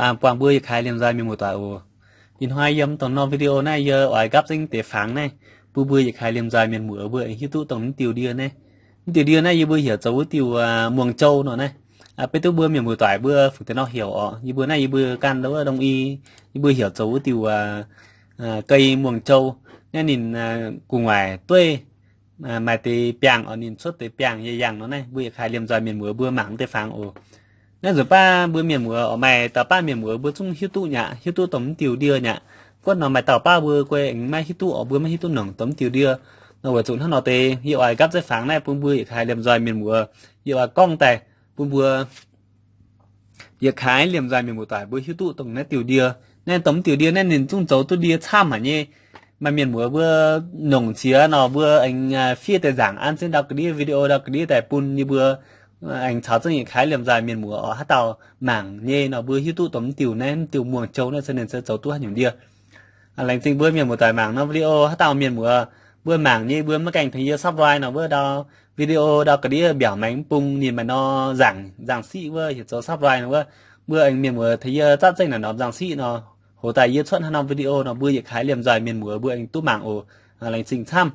Buangh mbuo yietc kaaix liemh nzoih mienh muoz-doic oc. Ih hnoi yiem dongh norm video naaiv yie oix nqaapv zengv deix fangx naaiv bun mbuo yietc kaaix liemh nzoih mienh muoz mbuo aengx hiuv duqv dongh mv diuh ndie naaiv. Mv diuh ndie naaiv yie mbuo heuc zoux wuov diuh muangx jou nor naaiv. Beiv duqv mbuo mienh muoz-doic mbuo fungc deix nor heuc oc. Yie mbuo naaiv yie mbuo gan wuov dongh i, yie mbuo heuc zoux wuov diuh ga'ei muangx jou. Naaiv ninh gu'nguaaic dueiv maaih deix biangh oc, ninh cuotv deix biangh yaac yangh nor naaiv. Mbuo yietc kaaix liemh nzoih mienh muoz mbuo mangc deix fangx oc. Naaiv nzunc baav mbuo mienh muoz oc, maaih dauh baav mienh muoz mbuo zungv hiuv duqv nyaqc, hiuv duqv dongh mv diuh ndie nyaqc. Guonv nor maaih dauh baav mbuo guei aengx maiv hiuv duqv oc, mbuo maiv hiuv duqv nongc dongh mv diuh ndie. Nor weic zuqc hnangv nor deix yie oix nqaapv zengv fangx naaiv bun mbuo yietc kaaix liemh nzoih mienh muoz, yie oix gorngv daaih bun mbuo yietc kaaix liemh nzoih mienh muoz-doic mbuo hiuv duqv dongh naaiv diuh ndie. Naaiv dongh mv diuh ndie naaiv ninh zungv zoux duqv ndie camv haic nyei. Maaih mienh muoz mbuo nongc qiex nor mbuo aengx fiev deix nzaangc an zengv ndau ga'ndiev video ndau ga'ndiev daaih bun yie mbuo aengx caux zengv yietc kaaix liemh nzoih mienh muoz oc, haaix dauh mangc nyei nor mbuo hiuv duqv dongh mv diuh naaiv, mv diuh muangx jou naaiv se ninh se zoux duqv haaix nyungc ndie. Laengz zingh mbuo mienh muoz-doic mangc nor video, haaix dauh mienh muoz mbuo mangc nyei mbuo maiv gaengh tengx yie subscribe nor wuov ndau video ndau ga'ndiev mbiaauc maengx mv bung ninh maaih nor nzaangc, nzaangc siqv wuov heuc zoux subscribe nor wuov, mbuo aengx mienh muoz tengx yie zatv zengv naaic norm nzaangc siqv nor, hoc daaih yie cuotv haaix norm video nor mbuo yietc kaaix liemh nzoih mienh muoz mbuo aengx duqv mangc oc. Laengz zingh camv.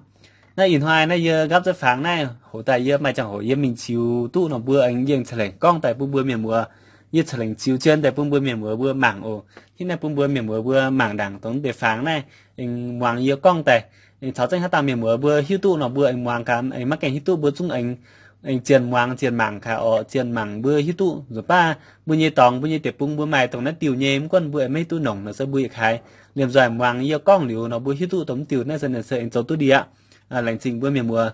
Naaiv ih hnoi naaiv yie nqaapv zengv fangx naaiv, hoc daaih yie maaih ziangh hoc yie mingh ziux duqv nor mbuo aengx yie aengx ca'lengc gorngv daaih bun mbuo mienh muoz. Yie ca'lengc ziux jienv daaih bun mbuo mienh muoz mbuo mangc oc. Hitv naaiv bun mbuo mienh muoz mbuo mangc ndaangc dongh deix fangx naaiv, aengx muangx yie gorngv daaih. Aengx caux zengv haaix dauh mienh muoz mbuo hiuv duqv nor mbuo aengx muangx gaax, aengx maiv gaengh hiuv duqv mbuo zungv aengx, aengx zienh muangx zienh mangc gaax oc. Zienh mangc mbuo hiuv duqv nzunc baav mbuo nyei dorngx mbuo nyei deic-bung mbuo maaih dongh naaiv diuh nyei, mv gunv mbuo aengx maiv hiuv duqv nongc nor se mbuo yietc kaaix liemh nzoih muangx yie gorngv liuz nor mbuo hiuv duqv dongh mv diuh naaiv se ninh se aengx zoux duqv ndie aqv. Laengz zingh mbuo mienh muoz.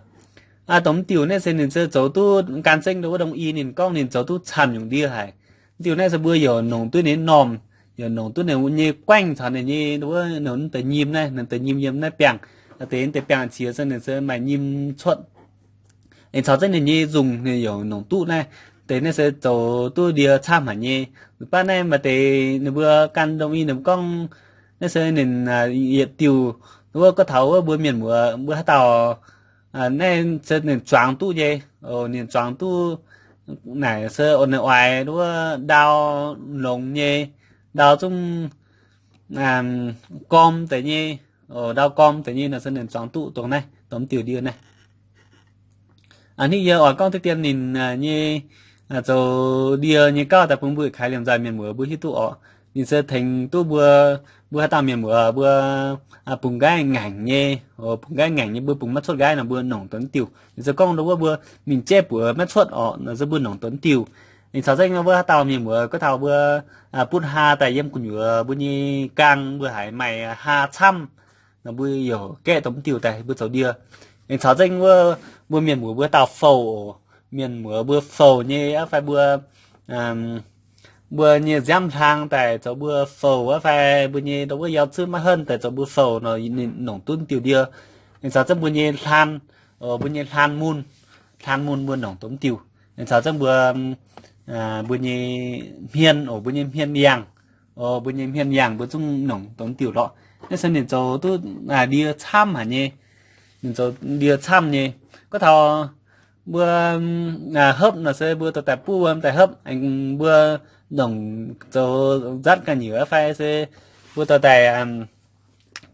Dongh mv diuh naaiv se ninh se zoux duqv gan zengv ndau wuov dongh i ninh gorngv ninh zoux duqv camv nyungc ndie haic. Mv diuh naaiv se mbuo yaac nongc duqv ninh normh, yaac nongc duqv ninh nyei guaengv caux ninh nyei wuov ninh deix nyim naaiv, ninh deix nyim yiem naaiv biangh. Deix deix biangh qiex se ninh se maaih nyim cuotv. Aengx caux zengv ninh nyei nzungh ninh yaac nongc duqv naaiv. Deix naaiv se zoux duqv ndie camv haic nyei. Baav naaiv maaih deix ninh mbuo gan dongh i ninh mbuo gorngv naaiv se ninh yietc diuh, wuov gorngv taux wuov mbuo mienh muoz mbuo haaix dauh naaiv se ninh zuangx duqv nyei. Ninh zuangx duqv naaic se ninh oix wuov ndau longx nyei, ndau zungv gorm deix nyei, ndau gorm deix nyei nor se ninh zuangx duqv dongh naaiv, dongh mv diuh ndie naaiv. A'hneiv yie oix gorngv deix dien ninh nyei zoux ndie nyei gauh daaih bun mbuo kaaix liemh nzoih mienh muoz mbuo hiuv duqv oc. Ninh se tengx duqv mbuo, mbuo haaix dauh mienh muoz mbuo bungx nqaiv ngaengc nyei, bungx nqaiv ngaengc nyei mbuo bungx maiv cuotv nqaiv nor mbuo nongc dongh diuh. Ninh se gorngv ndau wuov mbuo mingh jaiv buoz maiv cuotv oc nor se mbuo nongc dongh diuh. Ninh caux zengv wuov haaix dauh mienh muoz gorngv taux mbuo butv haa daaih yiem gu'nyuoz mbuo nyei gaang mbuo haiz maaih haa camv nor mbuo yaac gaeqv dongh diuh daaih mbuo zoux ndie. Ninh caux zengv wuov mbuo mienh muoz mbuo dauh fouh oc. Mienh muoz mbuo fouh nyei aqv fai mbuo, mbuo nyei nziaamv hlang daaih zoux mbuo fouh aqv fai mbuo nyei ndau wuov yau zuov maiv henv daaih zoux mbuo fouh nor ninh nongc duqv diuh ndie. Ninh caux zengv mbuo nyei hlaan, mbuo nyei hlaan mun, hlaan mun mbuo nongc dongh diuh. Ninh caux zengv mbuo, mbuo nyei hmien oc, mbuo nyei hmien yangh, mbuo nyei hmien yangh mbuo zungv nongc dongh diuh lorqc. Naaiv se ninh zoux duqv ndie camv haic nyei. Ninh zoux ndie camv nyei. Gorngv taux mbuo hopv nor se mbuo dorh daaih buov wuom daaih hopv, aengx mbuo nongc zoux nzatv ga'nyuoz fai se mbuo dorh daaih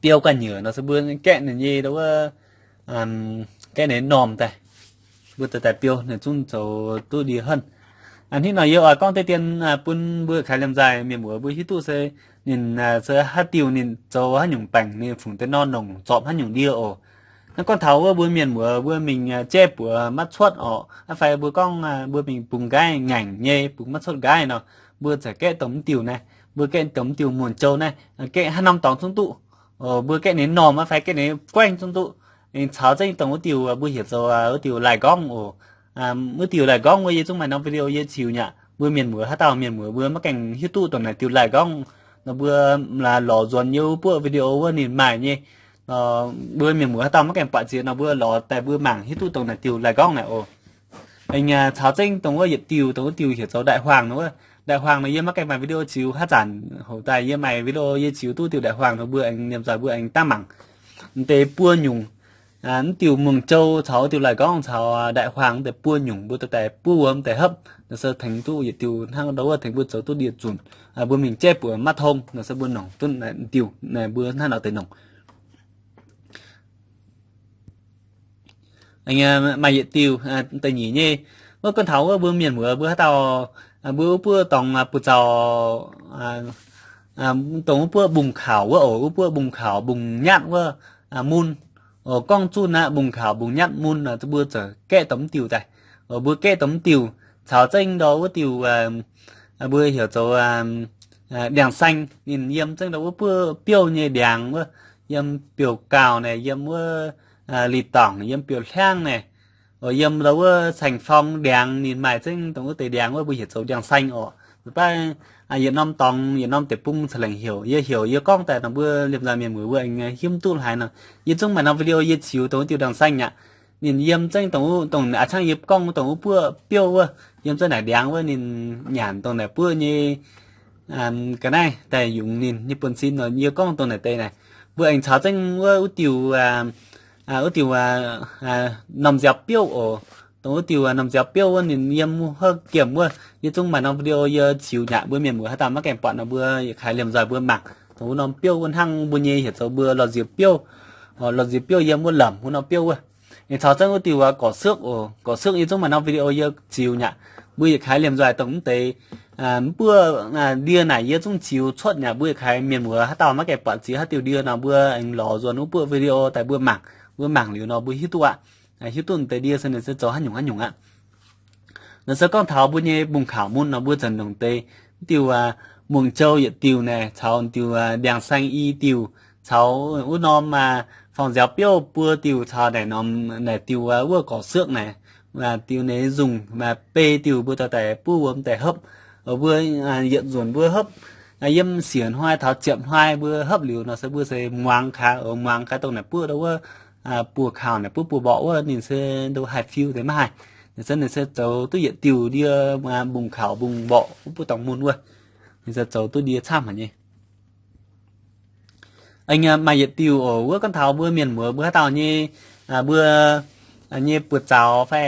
biou ga'nyuoz nor se mbuo gaeqv ninh nyei ndau wuov, gaeqv ninh normh daaih, mbuo dorh daaih biou ninh zungv zoux duqv ndie henv. A'hneiv nor yie oix gorngv deix dien bun mbuo kaaix liemh nzoih mienh muoz mbuo hiuv duqv se ninh se haaix diuh ninh zoux haaix nyungc baengc ninh fungc deix nor nongc zorpc haaix nyungc ndie oc. Naaiv gorngv taux wuov mbuo mienh muoz mbuo mingh jaiv buoz maiv cuotv oc, aqv fai mbuo gorngv mbuo mingh bungx nqaiv ngaengc nyei, bungx maiv cuotv nqaiv nor, mbuo zaqc gaeqv dongh mv diuh naaiv, mbuo gaeqv dongh mv diuh muonc jou naaiv, gaeqv haaix norm dorngx zungv duqv. Mbuo gaeqv ninh normh aqv fai gaeqv ninh guaengv zungv duqv. Ninh caux zengv dongh wuov diuh mbuo heuc zoux wuov diuh laih nqorngv oc. Wuov diuh laih nqorngv wuov yie zungv maaih norm video yie ziux nyei aqv. Mbuo mienh muoz haaix dauh mienh muoz mbuo maiv gaengh hiuv duqv dongh naaic diuh laih nqorngv nor mbuo lorz nzuonx yie wuov buoqv video wuov ninh maaih nyei. Mbuo mienh muoz haaix dauh maiv gaengh buatc ziex nor mbuo lorz daaih mbuo mangc hiuv duqv dongh naaic diuh laih nqorngv naaic oc. Aengx caux zengv dongh wuov yietc diuh, dongh wuov diuh heuc zoux ndaih huaang nor wuov. Ndaih huaang nor yie maiv gaengh maaih video ziux, haaix zanc hoc daaih yie maaih video yie ziux duqv diuh ndaih huaang nor mbuo aengx liemh nzoih mbuo aengx daav mangc. M'deix buo nyungc, Mv diuh muangx jou caux wuov diuh laaix gorngv caux đại hoàng deix buo nyungc mbuo dorh daaih buov wuom daaih hopv nor se tengx duqv yietc diuh hnangv ndau wuov tengx mbuo zoux duqv ndie-nzunc. Mbuo mingh jaiv buoz maiv tong nor se mbuo nongc duqv diuh naaiv mbuo hnangv nor deix nongc. Maaih yietc diuh da'nyeic nyei, wuov gorngv taux wuov mbuo mienh muoz mbuo haaix dauh mbuo wuov buov dorngx buoz-zaux, dongh wuov buov mbungv kaux wuov oc, wuov buov mbungv kaux mbungv nyatv wuov mun oc, gorngv zunh aqv, mbungv kaux mbungv nyatv mun nor mbuo ziouc gaeqv dongh mv diuh daaih. Mbuo gaeqv dongh mv diuh caux zengv ndau wuov diuh mbuo heuc zoux ndiangx-saeng. Ninh yiem zengv ndau wuov buov biouv nyei ndiangx wuov, yiem biouv-gauh naaic, yiem wuov li-dorngc, yiem biouv-hliangv naaic, yiem ndau wuov saeng-forng ndiangx ninh maaih zengv dongh wuov deix ndiangx wuov mbuo heuc zoux ndiangx-saeng oc. Baav yietc norm dorngx yietc norm deic-bung ca'lengc heuc, yie heuc yie gorngv daaih nor mbuo liemh nzoih mienh muoz mbuo aengx hiuv duqv haaix nor. Yie zungv maaih norm video yie ziux dongh wuov diuh ndiangx-saeng aqv. Ninh yiem zengv dongh wuov, dongh a'ciangv yie gorngv dongh wuov buov biouv wuov, yiem zengv naaic ndiangx wuov ninh nyanc dongh naaic buov nyei ga'naaiv daaih yungz ninh nyei buonv-sin nor. Yie gorngv dongh naaic deix naaic, mbuo aengx caux zengv wuov, wuov diuh, wuov diuh normh nziaaux biouv oc. Dongh wuov diuh normh nziaaux biouv wuov ninh yiem wuov giemh wuov, yie zungv maaih norm video yie ziux nyaqc. Mbuo mienh muoz haaix dauh maiv gaengh buatc nor mbuo yietc kaaix liemh nzoih mbuo mangc dongh wuov norm biouv wuov hnangv mbuo nyei heuc zoux mbuo lorh nziex biouv. Lorh nziex biouv yiem wuov lamc wuov norm biouv wuov. Aengx caux zengv wuov diuh gorqv-siuqv oc. Gorqv-siuqv yie zungv maaih norm video yie ziux nyaqc. Mbuo yietc kaaix liemh nzoih dongh mv deix mv buov ndie naaic yie zungv ziux cuotv nyaqc. Mbuo yietc kaaix mienh muoz haaix dauh maiv gaengh buatc ziex haaix diuh ndie nor mbuo aengx lorz nzuonx wuov buov video daaih mbuo mangc, mbuo mangc liuz nor mbuo hiuv duqv aqv. Hiuv duqv deix ndie se ninh se zoux haaix nyungc haaix nyungc aqv. Nor se gorngv taux mbuo nyei mbungv kaux mun nor mbuo zanc longc deix mv diuh muangx jou yietc diuh naaic, caux diuh ndiangx-saeng i diuh, caux wuov norm forng nziaaux biouv buo diuh, caux naaic norm naaic diuh wuov gorqv-siuqv naaic, diuh naaic nzungh bei diuh mbuo dorh daaih buov wuom daaih hopv. Mbuo yietc nzunc mbuo hopv yiem siec hnoi taux ziepc hnoi mbuo hopv liuz nor se mbuo se muangx gaax, muangx gaax dongh naaic buov ndau wuov buo kaux naaic buov buo mborqc wuov ninh se ndau haih fiu deix maiv haih. Ninh se, ninh se zoux duqv yietc diuh ndie, mbungv kaux mbungv mborqc wuov buov dorngx mun wuov, ninh se zoux duqv ndie camv haic nyei. Aengx maaih yietc diuh oc, wuov gorngv taux mbuo mienh muoz mbuo haaix dauh nyei, mbuo nyei buoz-zaux fai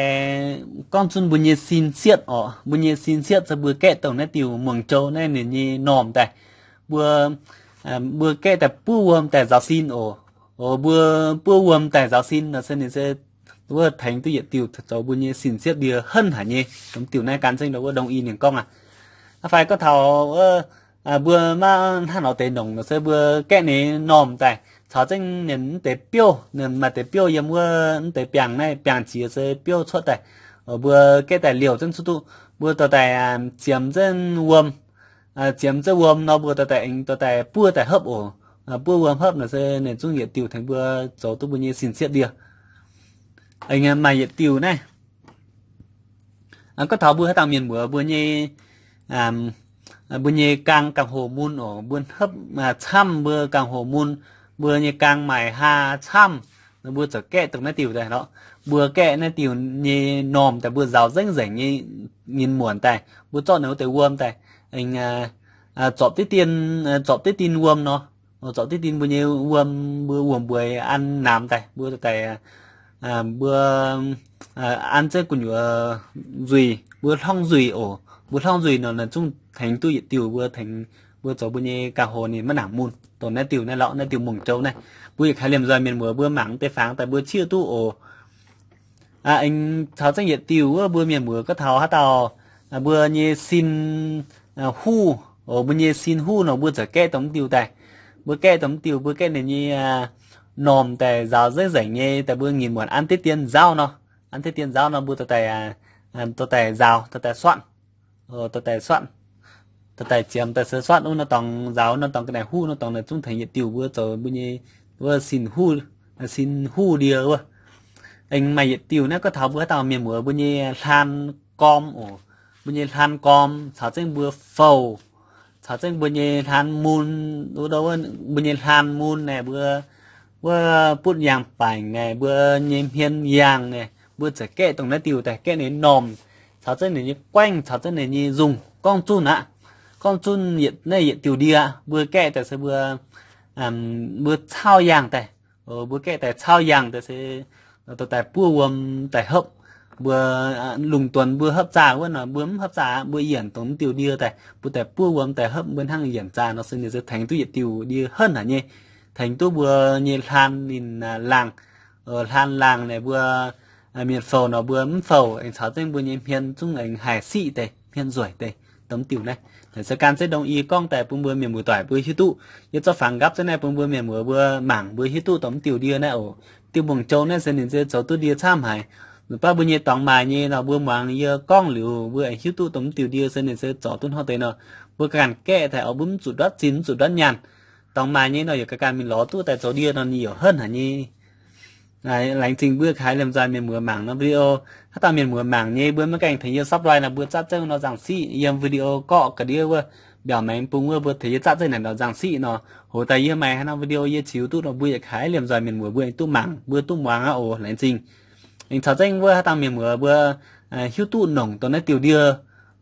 gorngv zunv mbuo nyei sin sietv oc, mbuo nyei sin sietv se mbuo gaeqv dongh naaiv diuh muangx jou naaiv ninh nyei normh daaih. Mbuo, mbuo gaeqv daaih buov wuom daaih nzaaux sin oc. Oc, mbuo buov wuom daaih nzaaux sin nor se ninh se wuov tengx duqv yietc diuh zoux mbuo nyei sin sietv ndie henv haic nyei. Dongh diuh naaiv gan zengv ndau wuov đông y ninh gorngv aqv. Fai gorngv taux mbuo maiv hnangv nor deix nongc nor se mbuo gaeqv ninh normh daaih caux zengv ninh mv deix biouv, ninh maaih deix biouv yiem wuov mv deix biangh naaiv biangh jiex se biouv cuotv daaih. Mbuo gaeqv daaih liouh zengv cuotv duqv, mbuo dorh daaih ziemx zengv wuom, ziemx zengv wuom nor mbuo dorh daaih aengx dorh daaih buov daaih hopv oc. Buov wuom hopv nor se ninh zungv yietc diuh tengx mbuo zoux duqv mbuo nyei sin sietv ndie. Aengx maaih yietc diuh naaiv, gorngv taux mbuo haaix dauh mienh muoz mbuo nyei, mbuo nyei gaang, gaang hoc mun oc, mbuo hopv camv mbuo gaang hoc mun, mbuo nyei gaang maaic haa camv, mbuo ziouc gaeqv dongh naaiv diuh daaih lorqc. Mbuo gaeqv naaiv diuh nyei normh daaih mbuo nzaaux nzengc nzengc nyei, ninh muonc daaih mbuo zorqv ninh wuov deix wuom daaih, zorpc diqv dien, zorpc diqv dien wuom nor, zorpc diqv dien mbuo nyei wuom, mbuo wuom mbueix an namx daaih mbuo daaih, mbuo an zengv gu'nyuoz nzuih, mbuo hlorngv nzuih oc. Mbuo hlorngv nzuih nor ninh zungv tengx duqv yietc diuh mbuo tengx mbuo zoux mbuo nyei gaang hoc ninh maiv nangc mun. Dongh naaiv diuh naaiv lorqc, naaiv diuh muangx jou naaiv. Mbuo yietc kaaix liemh nzoih mienh muoz mbuo mangc deix fangx daaih mbuo ciuv duqv oc. Aengx caux zengv yietc diuh wuov mbuo mienh muoz gorngv taux haaix dauh mbuo nyei sin huv oc, mbuo nyei sin huv nor mbuo ziouc gaeqv dongh mv diuh daaih. Mbuo gaeqv dongh mv diuh, mbuo gaeqv ninh nyei normh daaih nzaaux nzengc nzengc nyei daaih mbuo ninh muonc an diqv dien nzauv nor, an diqv dien nzauv nor mbuo dorh daaih, dorh daaih nzaaux, dorh daaih suatv, dorh daaih suatv, dorh daaih ziemx daaih se suatv wuov nor dorngx, nzaaux wuov nor dorngx ga'naaiv huv nor dorngx naaiv zungv tengx yietc diuh mbuo zoux mbuo nyei wuov sin huv, sin huv ndie wuov. Aengx maaih yietc diuh naaiv gorngv taux mbuo haaix dauh mienh muoz mbuo nyei hlaan gorm oc, mbuo nyei hlaan gorm caux zengv mbuo fouh, caux zengv mbuo nyei hlaan mun, mbuo nyei hlaan mun naaiv mbuo wuov butv yangh baengc naaiv mbuo nyei hmien yangh naaiv mbuo ziouc gaeqv dongh naaiv diuh daaih gaeqv ninh normh, caux zengv ninh nyei guaengv, caux zengv ninh nyei nzungh. Gorngv zunv aqv, gorngv zunv naaiv yietc diuh ndie aqv, mbuo gaeqv daaih se mbuo, mbuo caauv yangh daaih. Mbuo gaeqv daaih cauv yangh daaih se dorh daaih buov wuom daaih hopv. Mbuo lungh duonx mbuo hopv zaah wuov nor, mbuo mv hopv zaah aqv, mbuo yienc dongh mv diuh ndie daaih, mbuo daaih buov wuom daaih hopv, mbuo hnangv yienc zaah nor se ninh se tengx duqv yietc diuh ndie henv haic nyei, tengx duqv mbuo nyei hlaan ninh laangh. Hlaan laangh naaic mbuo mienh fouc nor mbuo mv fouc, aengx caux zengv mbuo nyei hmien zungv aengx haih siqv deix, hmien nzueic deix, dongh mv diuh naaiv. Naaic se gan zeiv ndongc i gorngv daaih bun mbuo mienh muoz-doic mbuo hiuv duqv. Yie zorqv faanx nqapv zengv naaiv bun mbuo mienh muoz mbuo mangc, mbuo hiuv duqv dongh mv diuh ndie naaiv oc. Diuh muangx jou naaiv se ninh se zoux duqv ndie camv haic. Nzunc baav mbuo nyei dorngx maaih nyei nor, mbuo muangx yie gorngv liuz mbuo aengx hiuv duqv dongh mv diuh ndie se ninh se zorc duqv hnangv deix nor, mbuo ganh gaeqv daaih oix mbuo mv zuqc ndortv zinh, mv zuqc ndortv nyaanh. Dorngx maaih nyei nor yaac ganh ganh mingh lorz duqv daaih zoux ndie nor ninh yaac henv haic nyei. Laengz zingh mbuo kaaix liemh nzoih mienh muoz mangc norm video. Haaix dauh mienh muoz mangc nyei mbuo maiv gaengh tengx yie subscribe nor, mbuo zatv zengv norm nzangc siqv yiem video gorqv ga'ndiev wuov, mbiaauc maengx bung wuov, mbuo tengx yie zatv zengv naaic norm nzangc siqv nor. Hoz daaih yie maaih haaix norm video yie ziux duqv nor, mbuo yietc kaaix liemh nzoih mienh muoz mbuo aengx duqv mangc, mbuo duqv muangx aqv oc. Laengz zingh. Aengx caux zengv wuov haaix dauh mienh muoz mbuo hiuv duqv nongc dongh naaiv diuh ndie,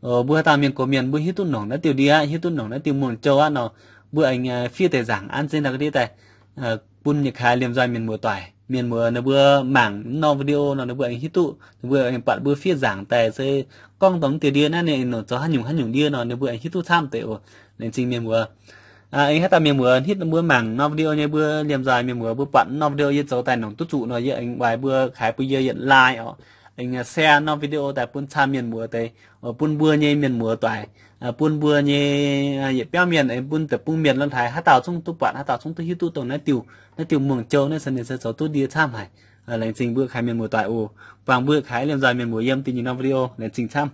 mbuo haaix dauh mienh gox mienh mbuo hiuv duqv nongc naaiv diuh ndie aqv, hiuv duqv nongc naaiv diuh muangx jou aqv nor, mbuo aengx fiev deix nzaangc an zengv nor ga'ndiev daaih bun yietc kaaix liemh nzoih mienh muoz-doic, mienh muoz ninh mbuo mangc norm video nor ninh mbuo aengx hiuv duqv, ninh mbuo aengx buatc mbuo fiev nzaangc daaih se gorngv dongh mv diuh ndie naaiv ninh nongc zoux haaix nyungc haaix nyungc ndie nor ninh mbuo aengx hiuv duqv camv deix oc. Laengz zingh mienh muoz. Aengx haaix dauh mienh muoz hitv mbuo mangc norm video nyei mbuo liemh nzoih mienh muoz mbuo buatc norm video yie zoux daaih nongc duqv zuqc nor yie aengx waaic mbuo kaaix bun yie yietc like oc. Aengx share norm video daaih bun camv mienh muoz deix, bun mbuo nyei mienh muoz-doic, bun mbuo nyei yietc biauv mienh, bun deic-bung mienh lorn haaix, haaix dauh zungv duqv buatc, haaix dauh zungv duqv hiuv duqv dongh naaiv diuh, naaiv diuh muangx jou naaiv se ninh se zoux duqv ndie camv haic. Laengz zingh mbuo kaaix mienh muoz-doic oc. Buangh mbuo kaaix liemh nzoih mienh muoz yiem da'nyeic norm video. Laengz zingh camv.